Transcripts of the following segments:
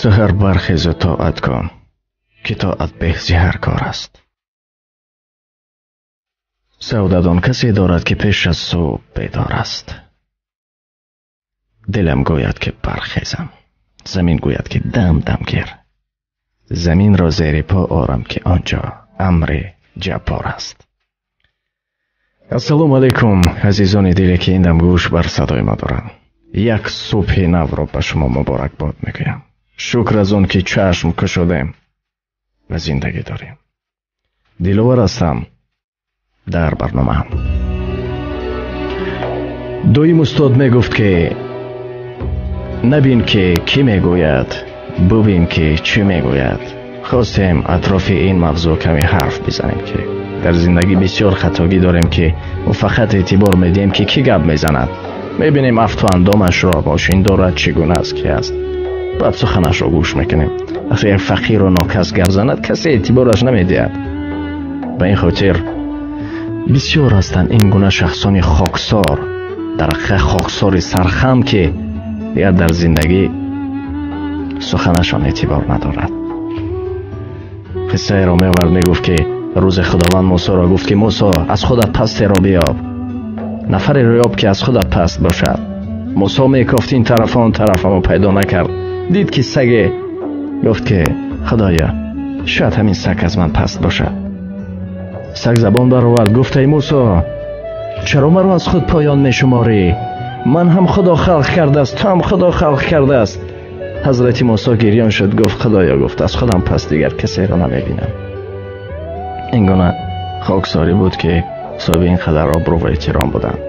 Саҳар бархезу тоат кун, ки тоат беҳ зи ҳар кор аст. Саодат он касе дорад, ки пеш аз субҳ бедор аст. Дилам гӯяд, ки бархезам, замин гӯяд, ки дам дам гир. Заминро зери по орам, ки он ҷо амри ҷаббор аст. Ассалому алайкум, азизони диле, ки ин дам гӯш бар садои ма доранд. Як субҳи навро ба шумо муборакбод мегӯям. Шукр аз он, ки чашм кушодем ва зиндагӣ дорем. Диловар ҳастам дар барномаам. Доим устод мегуфт, ки набин, ки кӣ мегӯяд, бубин, ки чӣ мегӯяд. Хостем атрофи ин мавзӯъ каме ҳарф бизанем, ки дар зиндагӣ бисёр хатогӣ дорем, ки мо фақат эътибор медиҳем, ки кӣ гап мезанад. Мебинем афту андомашро, мошин дорад, чӣ гуна аст, ки аст. Баъд суханашро гӯш мекунем. Вақте як фақиру нокас гап занад, касе эътибораш намедиҳад. Ба ин хотир бисёр ҳастанд ин гуна шахсони хоксор, дар ҳақиқат хоксори сархам, ки дигар дар зиндагӣ суханашон эътибор надорад. Қиссаеро меовард, мегуфт, ки рӯзе Худованд Мусоро гуфт, ки Мусо, аз худат пастеро биёб, нафареро ёб, ки аз худат паст бошад. Мусо мекофт ин тараф, он тараф, аммо пайдо накард. Дид, ки саге. Гуфт, ки Худоё, шояд ҳамин саг аз ман паст бошад. Саг забон баровард, гуфт: эй Мусо, чаро маро аз худ поён мешуморӣ? Ман ҳам Худо халқ кардааст, ту ҳам Худо халқ кардааст. Ҳазрати Мусо гирён шуд, гуфт: Худоё, гуфт, аз худам пас дигар касеро намебинам. Ин гуна хоксорӣ буд, ки соҳиби ин қадар обрӯ ва эҳтиром буданд.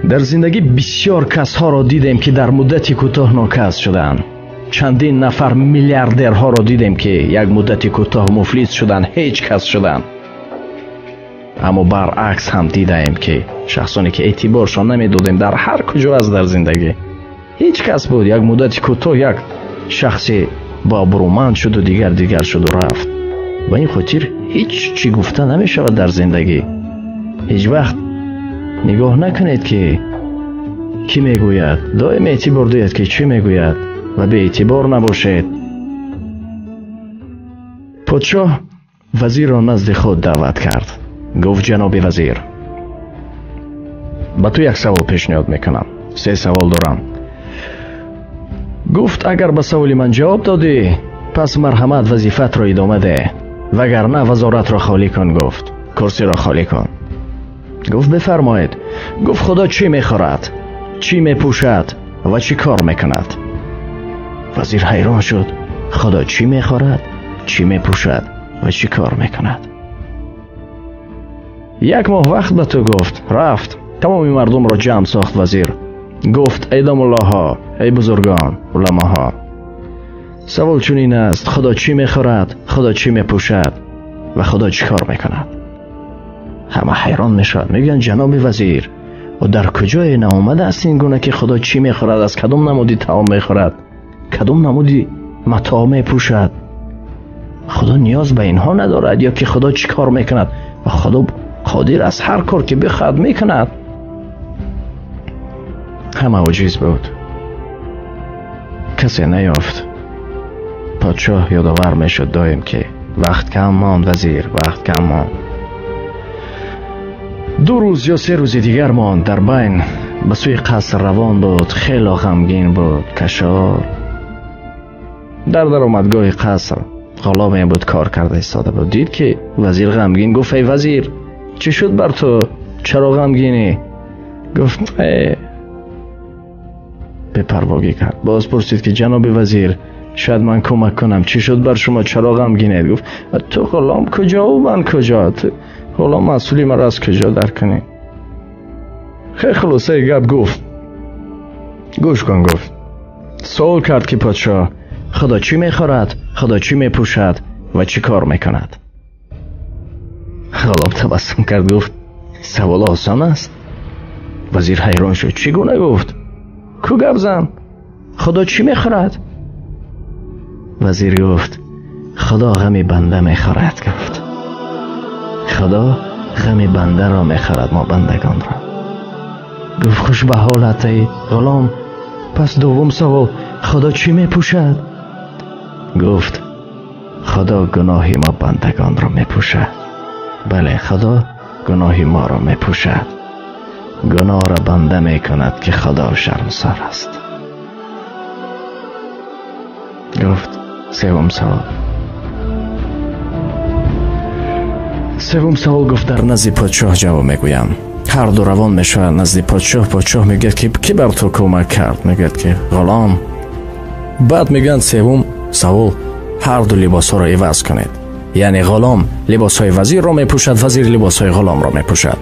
Дар зиндагӣ бисёр касҳоро дидем, ки дар муддати кӯтоҳ нокас шуданд. Чандин нафар миллиардерҳоро дидем, ки як муддати кӯтоҳ муфлис шуданд, ҳеҷ кас шуданд. Аммо баръакс ҳам дидаем, ки шахсоне, ки эътиборшон намедодем, дар ҳар куҷо аст дар зиндагӣ, ҳеҷ кас буд, як муддати кӯтоҳ як шахси бообрӯманд шуду дигар дигар шуду рафт. Ба ин хотир ҳеҷ чӣ гуфта намешавад дар зиндагӣ. Ҳеҷ вақт нигоҳ накунед, ки кӣ мегӯяд, доим эътибор диҳед, ки чӣ мегӯяд, ва беэътибор набошед. Подшоҳ вазирро назди худ даъват кард. Гуфт: ҷаноби вазир, ба ту як савол пешниҳод мекунам. Се савол дорам. Гуфт: агар ба саволи ман ҷавоб додӣ, пас марҳамат, вазифатро идома деҳ, вагарна вазоратро холӣ кун. Гуфт: курсиро холӣ кун. Гуфт: бифармоед. Гуфт: Худо чӣ мехӯрад, чӣ мепӯшад ва чӣ кор мекунад? Вазир ҳайрон шуд. Худо чӣ мехӯрад, чӣ мепӯшад ва чӣ кор мекунад? Як моҳ вақт ба ту, гуфт. Рафт, тамоми мардумро ҷамъ сохт вазир. Гуфт: эй домуллоҳо, эй бузургон, уламоҳо, савол чунин аст: Худо чӣ мехӯрад, Худо чӣ мепӯшад ва Худо чӣ кор мекунад? Ҳама ҳайрон мешавад, мегӯянд: ҷаноби вазир, ӯ дар куҷое наомадааст ин гуна, ки Худо чӣ мехӯрад, аз кадом намуди таом мехӯрад, кадом намуди матоъ мепӯшад? Худо ниёз ба инҳо надорад. Ё ки Худо чӣ кор мекунад? Ва Худо қодир аст, ҳар кор ки бихоҳад мекунад. Ҳама оҷиз буд, касе наёфт. Подшоҳ ёдовар мешуд доим, ки вақт кам монд, вазир, вақт кам монд. 2 рӯз ё 3 рӯзи дигар монд. Дар байн ба сӯи қаср равон буд, хело ғамгин буд, кашол. Дар даромадгоҳи қаср ғуломе буд, кор карда истода буд. Дид, ки вазир ғамгин. Гуфт: эй вазир, чӣ шуд бар ту? Чаро ғамгинӣ? Гуфт: бепарвогӣ кард. Боз пурсид, ки ҷаноби вазир, шояд ман кӯмак кунам, чӣ шуд бар шумо, чаро ғамгинед? Гуфт: ту ғулом куҷо, ман куҷо? Ту ғулом масъули маро аз куҷо дарк кунӣ? Хеле хулосаи гап гуфт: гӯш кун, гуфт. Савол кард, ки подшоҳ, Худо чӣ мехӯрад, Худо чӣ мепӯшад ва чӣ кор мекунад? Ғулом табассум кард, гуфт: савол осон аст. Вазир ҳайрон шуд. Чӣ гуна? Гуфт: ку гап зан, Худо чӣ мехӯрад? Вазир гуфт: Худо ғами банда мехӯрад. Гуфт: Худо ғами бандаро мехӯрад, мо бандагонро. Гуфт: хуш ба ҳолат, эй ғулом. Пас дуввум савол: Худо чӣ мепӯшад? Гуфт: Худо гуноҳи мо бандагонро мепӯшад. Бале, Худо гуноҳи моро мепӯшад. Гуноҳро банда мекунад, ки Худо шармсор аст. Гуфт: севум савол. Севум савол гуфт: дар назди подшоҳ ҷавоб мегӯям. Ҳар ду равон мешавад назди подшоҳ. Подшоҳ мегӯяд, ки кӣ бар ту кӯмак кард? Мегӯяд, ки ғулом. Баъд мегӯянд: севум савол, ҳар ду либосҳоро иваз кунед. Яъне ғулом либосҳои вазирро мепӯшад, вазир либосҳои ғуломро мепӯшад.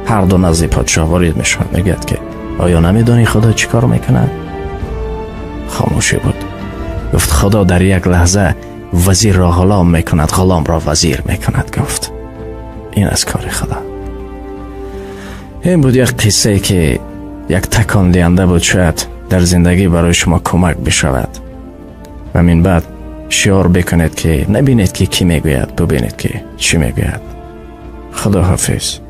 Ҳар ду назди подшоҳ ворид мешавад. Мегӯяд, ки оё намедонӣ Худо чӣ кор мекунад? Хомӯшӣ буд. Гуфт: Худо дар як лаҳза вазирро ғулом мекунад, ғуломро вазир мекунад. Гуфт: ин аз кори Худо. Ин буд як қиссае, ки як такондиҳанда буд, шояд дар зиндагӣ барои шумо кӯмак бишавад. Ва мин баъд шиор бикунед, ки набинед, ки кӣ мегӯяд, бубинед, ки чӣ мегӯяд. Худо ҳофиз.